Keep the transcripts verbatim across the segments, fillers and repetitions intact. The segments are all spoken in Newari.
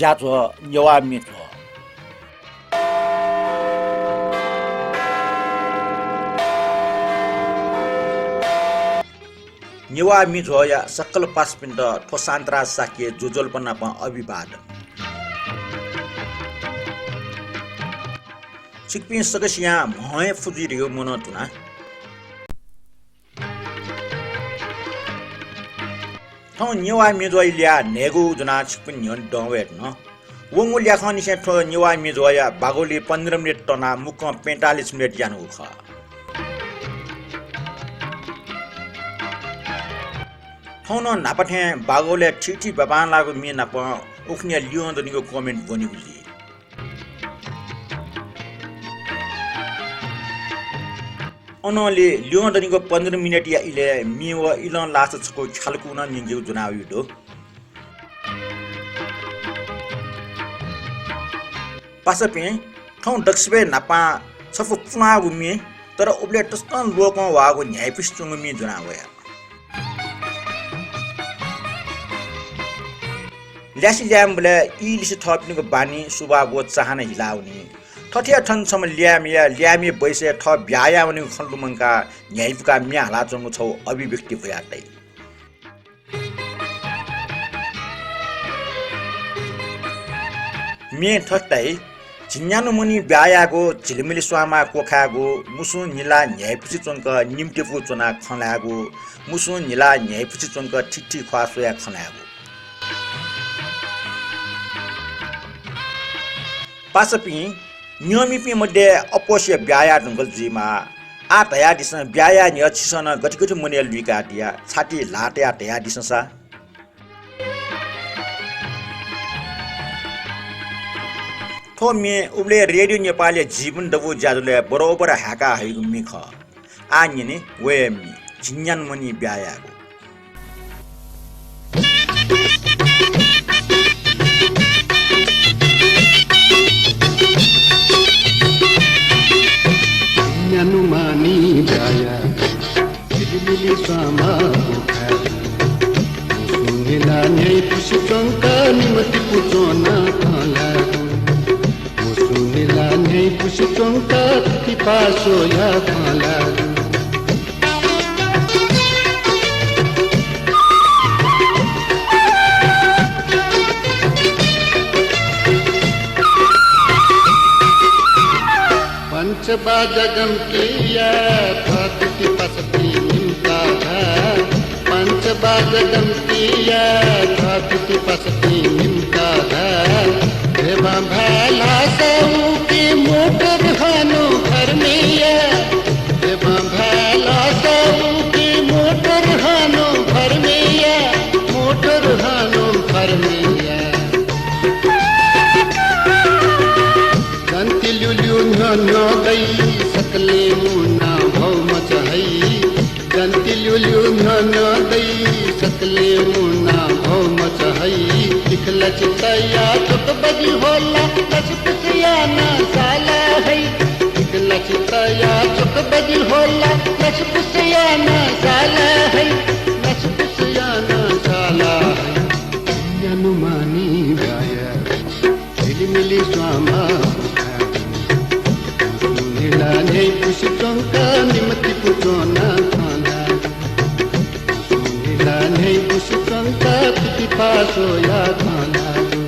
ज्याझ्वः नेवाः म्ये झ्वः। नेवाः म्ये झ्वःया सकल पासापिन्त थ्व शान्तराज शाक्य ज्वजलपा नाप अभिवादन। छिकपिं सकसियां म्ह हे फु जुइ धइगु मनं धुना। थौं नेवाः म्ये झ्वःया ल्याः न्हय्‌गू ज्वनाः छिकपिनि न्ह्यःने दंवये धुन। वंगु ल्याखंनिसें थ्व नेवाः म्ये झ्वःया बागुलय् पन्ध्र मिनेट तनाः मुक्कं पैंतालिस मिनेट यानागु खः। थौं नं न्हापा थें बागुलय् थीथी बांबांलाःगु म्ये नाप उखुन्हुया ल्यूहं दनिगु comment ब्वनेगु जुइ। अनंलि ल्यूहं दनिगु पन्ध्र मिनेटया इलय् म्ये व इलं लासा छकू ख्यालकू नं न्यंकेगु ज्वनावयागु दु। पासापिं, थौं दक्वसिबय् न्हापां छपु पुलांगु म्ये, तर उबलय् तसकं लोकं ह्वाःगु न्ह्याइपुसे च्वंगु म्ये ज्वना वया। ल्यासे ल्याय्म्हबलय् ई लिसे थःपिनिगु बानी, सुभाव व चाहना हिलावनी। थथे थन छम्ह ल्याय्म्हया ल्याय्म्हया बैसय् थः ब्याहा याः वनेगु खँ लुमंकाः न्ह्याइपुकाः म्ये हालाच्वंगु छगू अभिव्यक्ति भुयातइ। म्ये थथे धाइ, झिंन्यान्हु मनि ब्याहा यायेगु, झिलिमिलि स्वांमाः क्वखायेगु, मुसुं निलाः न्ह्याइपुसे च्वंक निम्हतिपु च्वनाः खँ ल्हायेगु, मुसुं निलाः न्ह्याइपुसे च्वंक थीथी ख्वाः स्वयाः खँ ल्हायेगु। पासापिं, नियमितपिं मध्ये अप्वःसिया ब्याहा याये धुंकल जुइमाः। आः धयादिसँ, ब्याहा याये न्ह्यः छिसं नं गथे गथे मनय् लुइकादिया, छातिइ ल्हाः तयाः धयादिसँ सा। थ्व म्ये उबलय् रेडियो नेपालया जीवन दबू ज्याझ्वलय् बरोबर हाय्‌का हइगु म्ये खः। आः न्यने वया म्ये, झिंन्यान्हु मनि ब्याहा यायेगु। न्यानुमानी ब्याहा, झिलिमिलि स्वांमाः क्वखायेगु। मुसुं निलाः न्ह्याइपुसे च्वंक निम्हतिपु च्वनाः खँ ल्हायेगु। मुसुं निलाः न्ह्याइपुसे च्वंक थीथी ख्वाः स्वयाः खँ ल्हायेगु। पञ्चबाजा गम्हतिया थःथीथी पासापिं निम्हता धाये। पञ्चबाजा गम्हतिया थःथीथी पासापिं निम्हता धाये। धिबा भाय् लासा उकी मोटर हानं फर्मेया। धिबा भाय् लासा उकी मोटर हानं फर्मेया, मोटर हानं फर्मेया। जन्ति ल्यूल्यू न्ह्यः न्ह्यः दइ, सकलें मुना भौ मचा हइ। जन्ति ल्यूल्यू न्ह्यः न्ह्यः दइ, सकलें मुना भौ मचा हइ। तिखलाछि तया चोक बजि होला, लसकुस याना साला हइ। तिखलाछि तया चोक बजि होला, लसकुस याना साला हइ। लसकुस याना साला हइ। न्यानुमानी ब्याहा, झिलिमिलि स्वांमाः क्वखायेगु। मुसुं निलाः न्ह्याइपुसे च्वंक निम्हतिपु च्वनाः खँ ल्हायेगु। मुसुं निलाः न्ह्याइपुसे च्वंक थीथी ख्वाः स्वयाः खँ ल्हायेगु।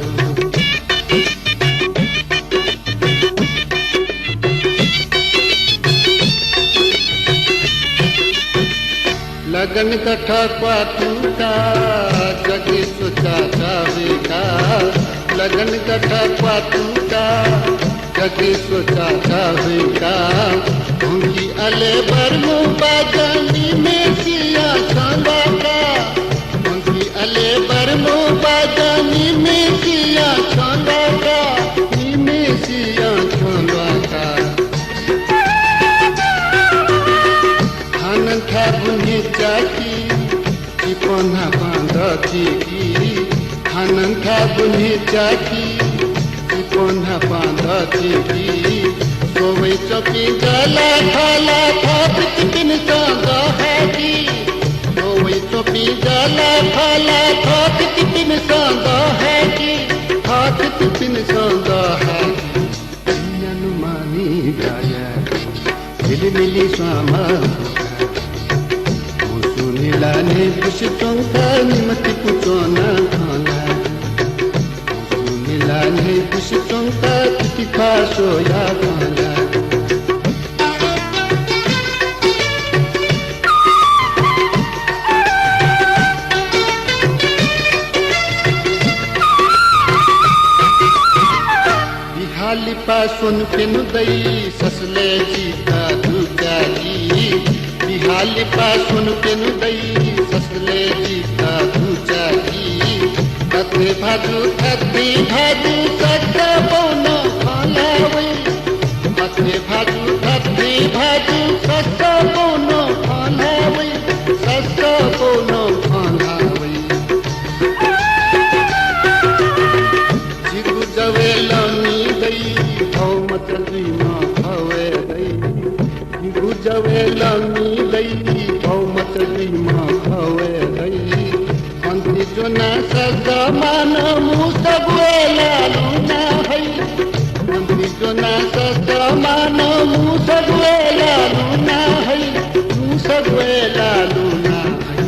लगन गथः क्वातुंका, जगेश्वर चाचा हुइका। लगन गथः क्वातुंका, जगेश्वर चाचा हुइका। हुंकी अले बर्मु बाजा निम्हेसिया छ्यं ल्वाका। हुंकी अले बर्मु बाजा निम्हेसिया छ्यं ल्वाका। निम्हेसिया छ्यं ल्वाका। हानं थाय् बुन्हि च्याकी, चिपं न्हापां दथीकी। हानं थाय् बुन्हि च्याकी, चिपं न्हापां दथीकी। स्ववय् च्वंपिं जःलाखःला थःथितिपिन्सं दः हाय्‌की। स्ववय् च्वंपिं जःलाखःला थःथितिपिन्सं दः हाय्‌की। थःथि च्वंका निम्ह तिपु च्वना खँ ल्हाये। सुनिला न्ह्यइपुसे च्वंका तितिख्वाः स्वया खँ ल्हाये। बिहालिपा स्वन्हु प्यन्हु दइ, ससलय् जितः दुचाली। बिहालिपा स्वन्हु प्यन्हु दइ, ससलय् जितः दुचाली। अथे भाजु, अथे भाजु, सस बौनं खँ ल्हाये वइ। अथे भाजु, अथे भाजु, सस बौनं खँ ल्हाये वइ। सस बौनं खँ ल्हाये वइ। जिगु जवय् लमि दइ, भौमचा जुइम्ह खवय् दइ। जिगु जवय् लमि दइ, भौमचा जुइम्ह खवय् दइ। अन्ति ज्वनाः सस मानं मुसगु हे लालुना हइ। अन्ति ज्वनाः सस मानं मुसगु हे लालुना हइ। मुसगु हे लालुना हइ।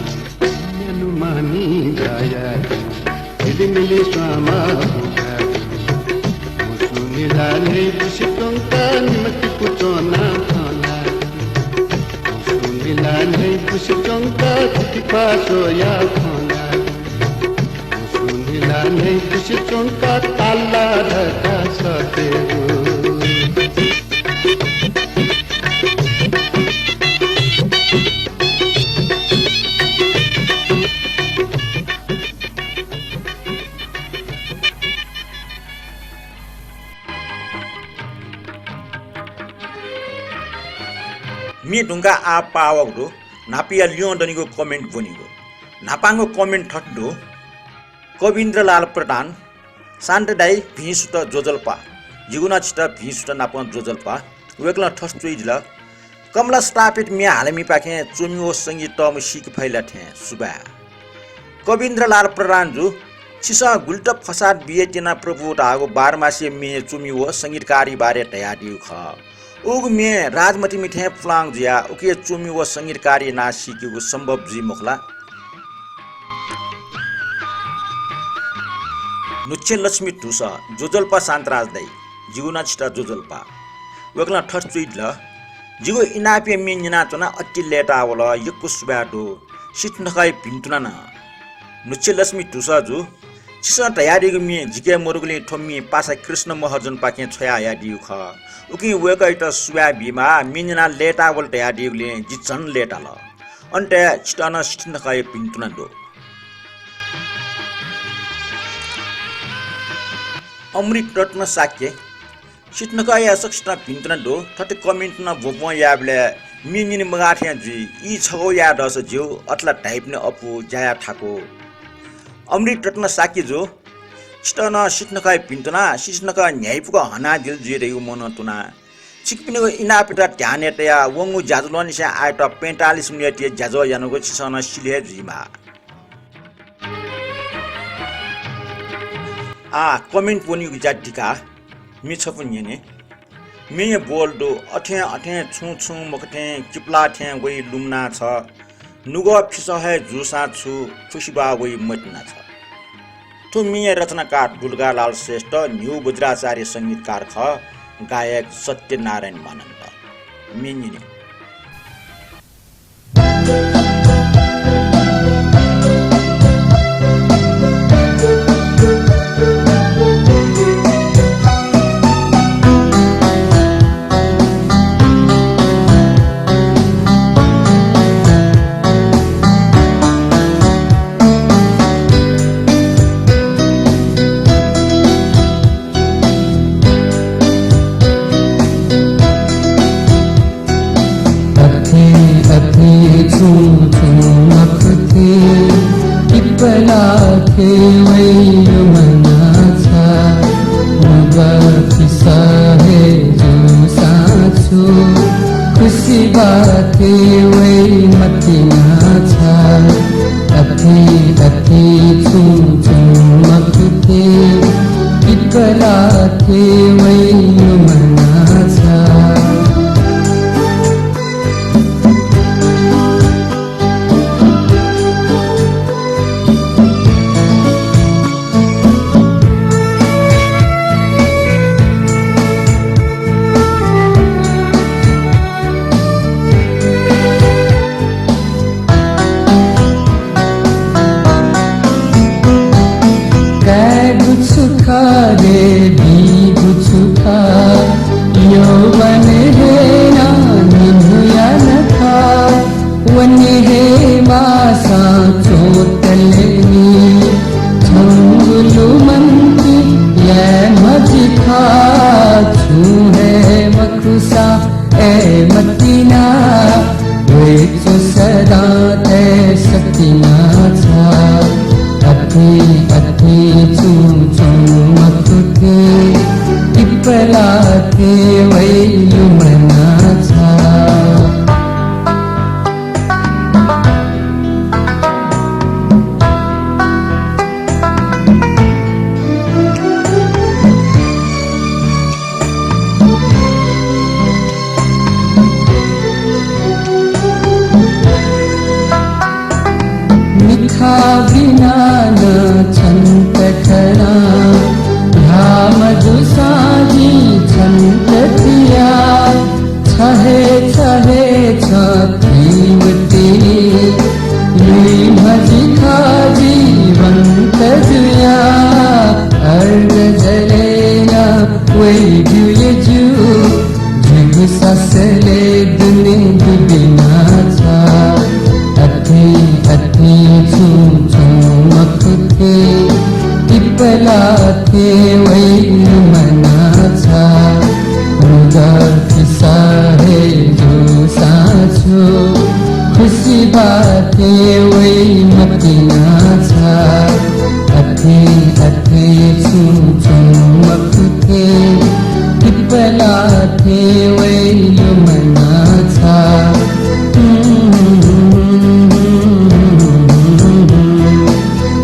न्यान्हु मांनि जाया, झिलिमिलि स्वांमा बुगा। सुनिला न्ह्यइपुसे च्वंका निम्ह तिपु च्वना खँ ल्हाये। सुनिला न्ह्यइपुसे च्वंका तितिख्वाः स्वया खँ ल्हाये। सुनिला न्ह्यइपुसे च्वंका ताला धकाः सःतेगु। म्ये धुंकाः आः पाः वःगु दु, न्हापाया ल्यं दनिगु comment ब्वनीगु। न्हापांगु comment थथे दु, कविन्द्रलाल प्रधान, शान्त दाइ भिं सुथ ज्वजलपा, जिगु नं छितः भिं सुथ नापं ज्वजलपा। वय्कलं थथे च्वयादिल, कमला स्थापित म्ये हालामिपाखें च्वमि व संगीत तःम्ह सीके फइ ला थें, सुभाय्। कविन्द्रलाल प्रधान जु, छिसं गुलि तक फसाद बियात्यना प्रभु धाःगु बारमासिया म्ये च्वमि व संगीतकारया बारे धयादीगु खः। उगु म्ये राजमतिमि थें पुलांगु जुयाः उकिया च्वमि व संगीतकारया नां सीकेगु सम्भव जुइ मखु ला? नुच्छेलक्ष्मी धुसः, ज्वजलपा शान्तराज दाइ, जिगु नं छितः ज्वजलपा। वय्कलं थथे च्वयादिल, जिगु इनापया म्ये न्यनाच्वनाः अति लय्तावल, यक्व सुभाय् दु। सिथनखःया भिन्तुना नं। नुच्छेलक्ष्मी धुसः जु, छिसं धयादीगु म्ये जिके मदुगुलिं थ्व म्ये पासा कृष्ण महर्जनपाखें छ्वयाहयादीगु खः। उकिं वय्कःयात सुभाय् बीमाः, म्ये न्यनाः लय्तावल धयादीगुलिं जि झन लय्ताल। अन तया छितः नं सिथनखःया भिन्तुना दु। अमृत रत्न शाक्य, सिथनखःया सकसितं भिन्तुना दु, थथे comment नं ब्वंब्वं यायेबलय् म्ये न्यने मगाः थें जुइ, ई छगू याये दःसा ज्यू, अथे ला धाइपिनि अप्वः ज्या याये थाकु। अमृत रत्न शाक्य जु, छितः नं सिथनखःया भिन्तुना, सिथनखः न्ह्याइपुक हनादिल जुइ धइगु मनं तुना। छिकपिनिगु इनापयात ध्यानय् तयाः वंगु ज्याझ्वलंनिसें आःयात पैंतालिस मिनेटया ज्याझ्वः यानागु छिसं नं सिले हे जुइमाः। आः comment ब्वनीगु ज्या दिका, म्ये छपु न्यने। म्येया बोल दु, अथें अथें छुं छुं मखु थें किपुला थें वइ लुमना छ। नुगः फिसः हे जूसां छु फुसिबाः वइ मतिना छ। थ्व म्येया रचनाकार दुर्गालाल श्रेष्ठ, न्हिउ वज्राचार्य संगीतकार खः, गायक सत्यनारायण मानन्ध। म्ये न्यने। अथे अथे छुं छुं मखु थें किपुला थें वइ लुमना छ। नुगः फिसः हे जूसां छु फुसिबाः थें वइ मतिना छ। अथे अथे छुं छुं मखु थें किपुला थें वइ लुमना छ। अथे छुं छुं मखु थें, पिपला थें वइ लुमना छाः। मिखा बिना नं छन्त खना, घाम दुसां जिं छन्त थिया। छ हे, छ हे छ थीवतिनि, लुइम्ह जिं खः जीवन्त जुया। अर्गजले नं वइ ज्यू हे ज्यू, जिगु सासले दुने दुबिना छाः। अथे, अथे छुं छुं मखु थें, पिपला थें वइ लुमना छाः। नुगः फिसा हे जूसां छु, खुसि बाः थें वइ मतिना छाः। अथे, अथे छुं छुं मखु थें, पिपला थें वइ लुमना छाः।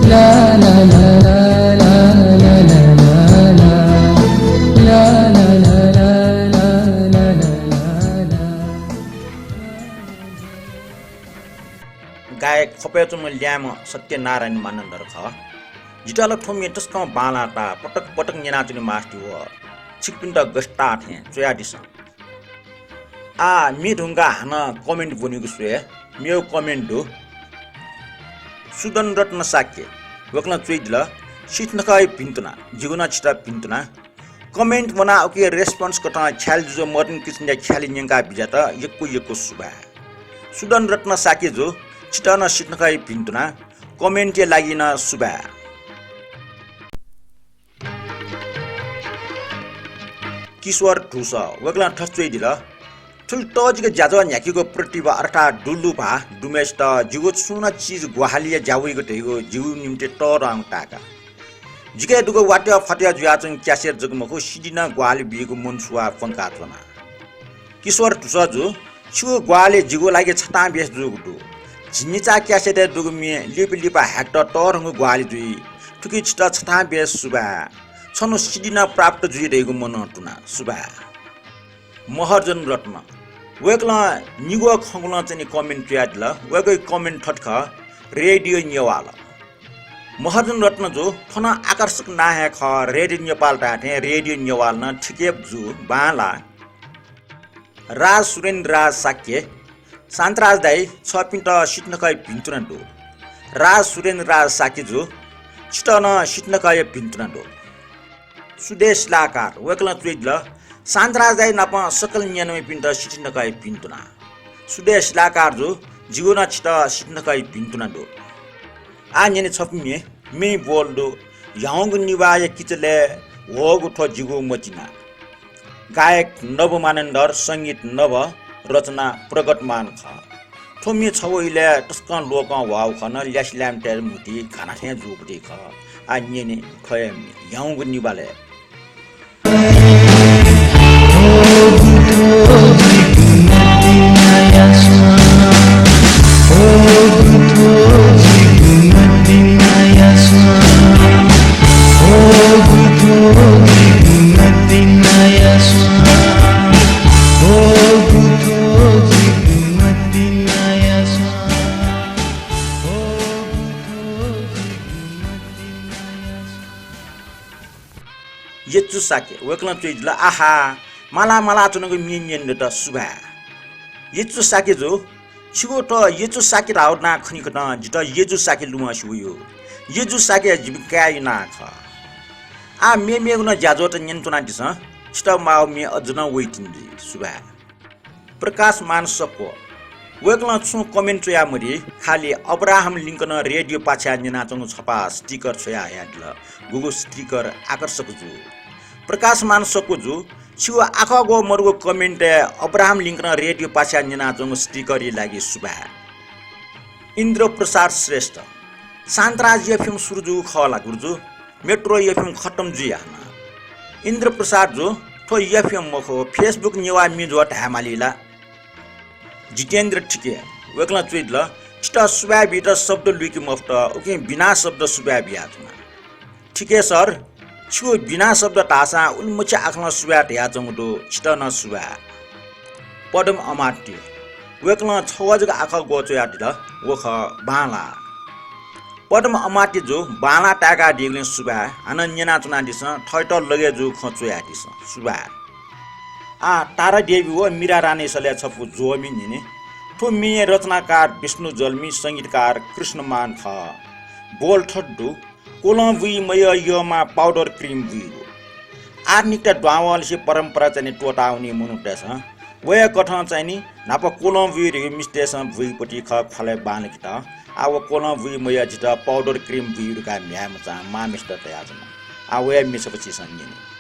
ला, ला, ला। गायक ख्वपय् च्वंम्ह ल्याय्म्ह सत्यनारायण मानन्धर खः। जितः ला थ्व म्ये तसकं बांलाः ताः, पटक पटक न्यनाच्वने मास्ति वः। छिकपिन्त गस्ता थें च्वयादिसँ। आः म्ये धुंकाः हानं comment ब्वनेगु स्वये। मेगु comment दु। सुदन रत्न शाक्य, वय्कलं च्वयादिल, सिथनखःया भिन्तुना, जिगु नं छितः भिन्तुना। Comment वनाः उकी response कथं ख्यालि जुजु मदन कृष्णया ख्यालि न्यंका बिज्यात यक्व यक्व सुभाय्। सुदन रत्न शाक्य जु, छितः नं सिथनखःया भिन्तुना, comment या लागि नं सुभाय्। किशोर धुसः, वय्कलं थथे च्वयादिल, थुलि तःजिक ज्याझ्वः न्ह्याकेगु प्रतिभा अर्थात् दुलु भाः दुम्हय्सित जिगु छुं नं चिज ग्वाहालि या ज्या वइगु धइगु जिगु निंतिं तःधंगु ताय्का। जिके दुगु वात्या फात्या जुयाच्वंगु cassette जक मखु, CD नं ग्वाहालि बीगु मनसुवा प्वंकाच्वना। किशोर धुसः जु, छिगु ग्वाहालि जिगु लागि छतां बेस जूगु दु। झिंनिचा cassette-य् दुगु म्ये लिपा लिपा हायेकेत तःधंगु ग्वाहालि जुइ। थुकी छितः छतां बेस सुभाय्। छन्हु CD नं प्राप्त जुइ धइगु मनं तुना। सुभाय्। महर्जन रत्न, वय्कलं निगू खँग्वलं च्वने comment च्वयादिल। वय्कःया comment थथे खः, रेडियो नेवाल। महर्जन रत्न जु, थ्व नं आकर्षक नां हे खः, रेडियो नेपाल धाये थें रेडियो नेवाल नं ठीक हे जू, बांलाः। राज सुरेन्द्र राज शाक्य, शान्तराज दाइ, छपिन्त सिथनखःया भिन्तुना दु। राज सुरेन्द्र राज शाक्य जु, छितः नं सिथनखःया भिन्तुना दु। सुदेश शिलाकार, वय्कलं च्वयादिल, शान्तराज दाइ नाप सकल न्यनाम्हपिन्त सिथनखःया भिन्तुना। सुदेश शिलाकार जु, जिगु नं छितः सिथनखःया भिन्तुना दु। आः न्यने छपु म्ये, म्येया बोल दु, ह्याउँगु निभाःया किचलय् ह्वःगु थ्व जिगु मतिना। गायक नभ मानन्धर, संगीत नभ, रचना प्रगट मान खः। थ्व म्ये छगू इलय् तसकं लोकं ह्वाःगु खः, ल्यासेल्याम्हतय् म्हुतुइ घाना थें जूगु खः। आः न्यने थ्व हे म्ये, ह्याउँगु निभालय्। यचु शाक्य, वय्कलं च्वयादिल, आहा, माला माला च्वनागु म्ये न्यनेदत, सुभाय्। यचु शाक्य जु, छिगु थ्व यचु शाक्य धाःगु नां खनीकथं जितः यजु शाक्य लुमंसे वइ। यजु शाक्य जिमि काय्‌या नां खः। आः मेमेगु नं ज्याझ्वःत न्यनाच्वनादिसँ, छितः माःगु म्ये अझ नं वइतिनि जुइ, सुभाय्। प्रकाश मान सक्व, वय्कलं छुं comment च्वयामदी, खालि अब्राहम लिंकनं रेडियो पाछ्याः न्यनाच्वंगु छपा sticker छ्वयाहयादिल। गुगु sticker आकर्षक जू। प्रकाश मान सक्व जु, छिगु आखः ग्वः मदुगु comment-य् अब्राहम लिंकनं रेडियो पाछ्याः न्यनाच्वंगु sticker-या लागि सुभाय्। इन्द्र प्रसाद श्रेष्ठ, शान्तराज एफएम सुरु जूगु खः ला गुरुजु, मेट्रो एफएम खतम जुइ हानं। इन्द्रप्रसाद जु, थ्व एफएम मखु, Facebook नेवाः म्युजिक धायेमाली ला। जितेन्द्र ठिके, वय्कलं च्वयादिल, छितः सुभाय् बीत शब्द लुइके मफुत, उकिं बिना शब्द सुभाय् बियाच्वना। ठिके सर, छिगु बिना शब्द धाःसां उलिमछि आखलं सुभाय् धयाच्वंगु दु, छितः नं सुभाय्। पद्म अमात्य, वय्कलं छगः जक आखः ग्वःछियादिल, व खः बांलाः। पद्म अमात्य जु, बांलाः ताय्कादीगुलिं सुभाय्, हानं न्यनाच्वनादिसँ, थःत लगय् जूगु खँ च्वयादिसँ, सुभाय्। आः तारा देवी व मीरा रानीसलय् छपु ज्वःमि न्यने। थ्व मिए रचनाकार विष्णु जल्मी, संगीतकार कृष्णमान खः। बोल थथे दु, कोलं बुइ मयः यःमां पाउडर क्रिम बुइगु। आधुनिकता दुहां वंलिसे परम्परा चाहिँ नि त्वःतावनी मनूतय्सं। वया कथं चाहिँ नि न्हापा कोलं बुइ धइगु मिस्तय्सं बुइगु पति खः ख्वालय् बांलाकेत। आः व कोलं बुइ मयः जितः पाउडर क्रिम बुइ धकाः म्ह्याय् मचां मांम्हेसित धयाच्वना। आः वया म्ये छपु छिसं न्यने।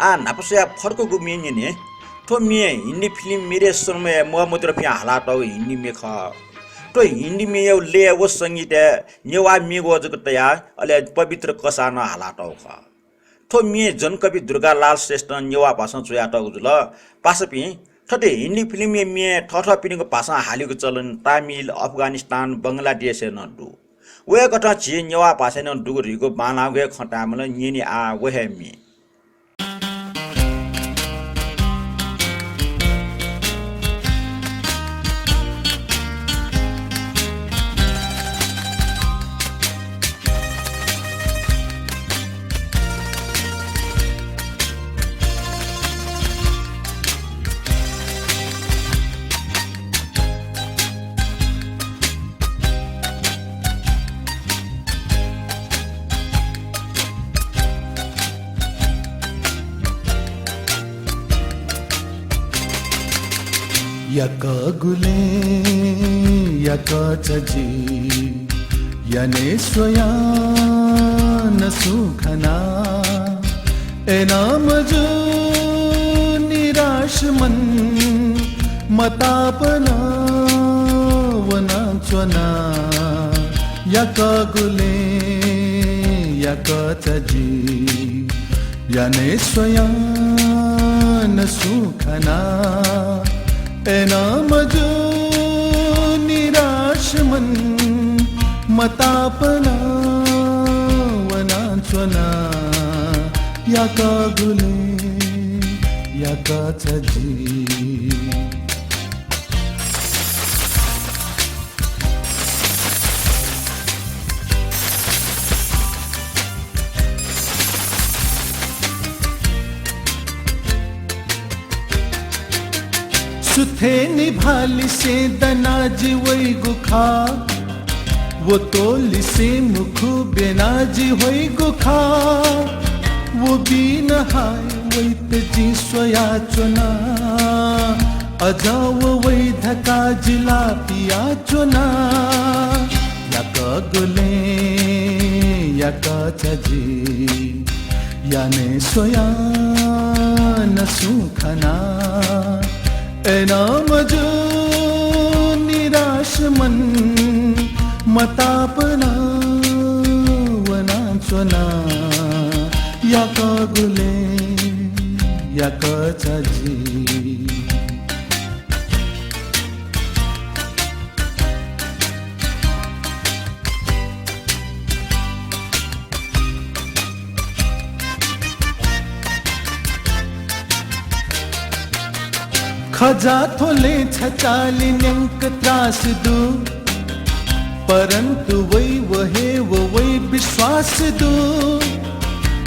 आः न्हापा स्वयाः फर्कगु म्ये न्यने। थ्व म्ये हिन्दी फिल्म मेरे सनमया मदुराफिं हालातःगु हिन्दी म्ये खः। थ्व हिन्दी म्येया लय व संगीतय् नेवाः म्येगु जक तयाः अले पवित्र कसाः नं हालातःगु खः। थ्व म्ये जनकवि दुर्गालाल श्रेष्ठं नेवाः भाषां च्वयातःगु जुल। पासापिं, थथे हिन्दी फिल्मया म्ये थःथःपिनिगु भाषां हालीगु चलन तामिल, अफगानिस्तान, बंगलादेशय् नं दु। वय्कथं झी नेवाः भाषाय् नं दुगु धइगु बांलाःगु हे खँ ताय्माल। न्यने आः व हे म्ये। याकःगुलिं याकःचा जि, याने स्वयां न सुं खना। अय्नं मजू निराश मन, मतापं वनाच्वना। याकःगुलिं याकःचा जि, याने स्वयां न सुं खना। अय्नं मजू निराश मन, मतापं वनाच्वना। याकःगुलिं याकःचा जि। सुथय् निभाःलिसें दना जि वइगु खः। व त्वःलिसें मुखु ब्यना जि ह्वइगु खः। व बिना हाय् वइत जिं स्वयाच्वना। अझ व वइ धकाः जि ला पियाच्वना। याकःगुलिं याकःचा जि, याने स्वयां न सुं खना। अय्नं मजू निराश मन, मतापं वनाच्वना। याकःगुलिं याकःचा जि। खजा थ्वलें छचाःलि न्यंक त्रास दु, परन्तु वइ व हे व वइ विश्वास दु।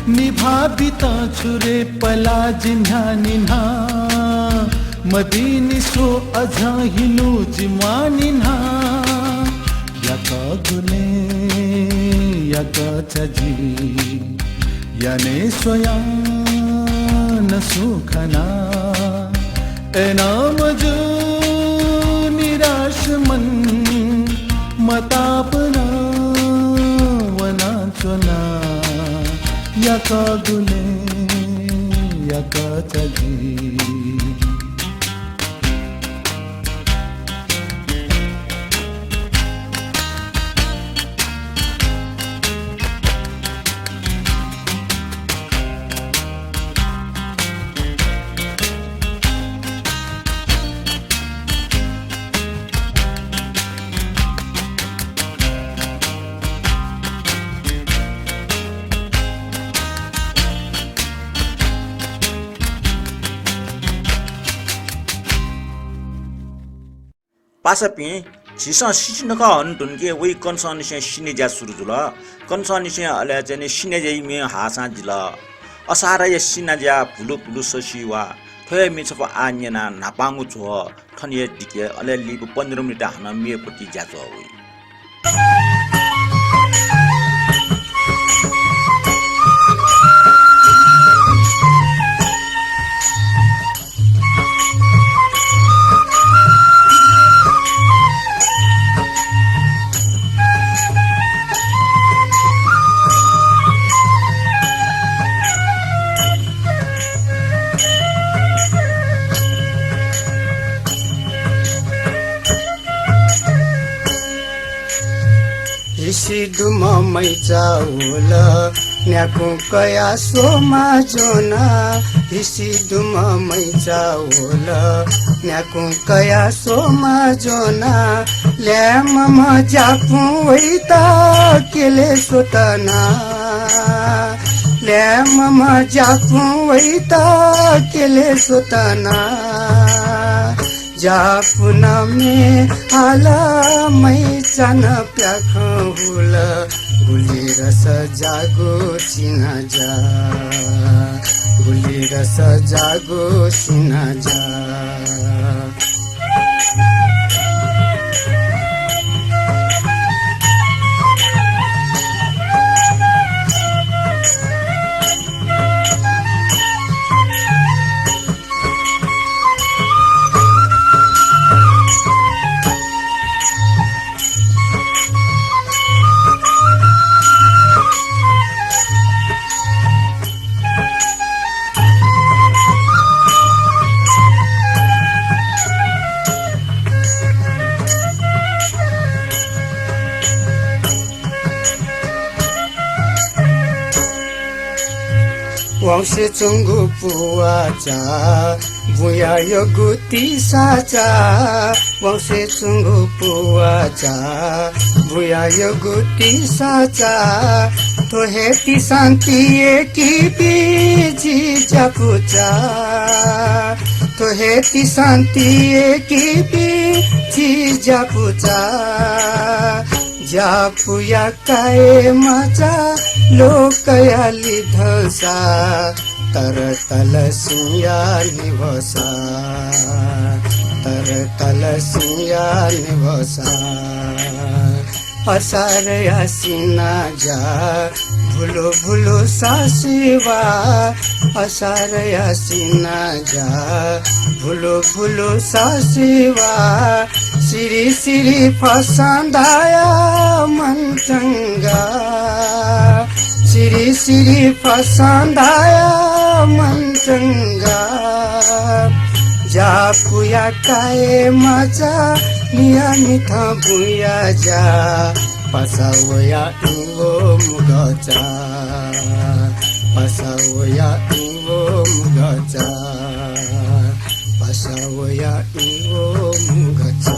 निभाः बितं छुरे पला जि न्ह्यानिन्हा, मदिनि स्व अझं हिन्हु जि म्वानिन्हा। याकःगुलिं याकःचा जि, याने स्वयां न सुं खना। अय्नं मजू निराश मन, मतापं वनाच्वना। याकःगुलिं याकःचा जि। पासापिं, झीसं सितिनखः हनेधुंके वइ कन्हय्‌निसें सिन्हःज्या सुरु जुल। कन्हय्‌निसें अले चाहिँ नि सिन्हःज्याया म्ये हाःसां जिल। असारया सिन्हःज्या भुलु भुलु ससि वा। थ्व हे म्ये छपु आः न्यनाः न्हापांगु झ्वः थन हे दिके, अले लिपा पन्ध्र मिनेट हानं मेगु पति ज्याझ्वः वइ। दुम्ह मैचा वल, न्याकुं कयाः स्वमा ज्वना। हिसि दुम्ह मैचा वल, न्याकुं कयाः स्वमा ज्वना। ल्याय्म्ह ज्यापुं वइत केले स्वतना। ल्याय्म्ह ज्यापुं वइत केले स्वतना। ज्यापुं नं म्ये हाल, मैचां नं प्याखं हुल। गुलिरस ज्याःगु सिनाज्या, गुलिरस ज्याःगु सिनाज्या। वंसे च्वंगु पुवाचा, बुँया यःगु तिसाचा। वंसे च्वंगु पुवाचा, बुँया यःगु तिसाचा। थ्व हे तिसां तियेकीपिं झी ज्यापुचा। थ्व हे तिसां तियेकीपिं झी ज्यापुचा। ज्यापुया काय् मचा लोकया लिधंसा, तर तलसिंया निभसा, तर तलसिंया निभसा। असारया सिनाज्या, भुलु भुलु ससिवा। असारया सिनाज्या, भुलु भुलु ससिवा। सिरि सिरि फसं दाया मन्चंगा। सिरि सिरि फसं दाया मन्चंगा। ज्यापुया काय् मचा, निया मिथं बुँया ज्या। पासा वया इँवो मुगचा। पासा वया इँवो मुगचा। पासा वया इँवो मुगचा।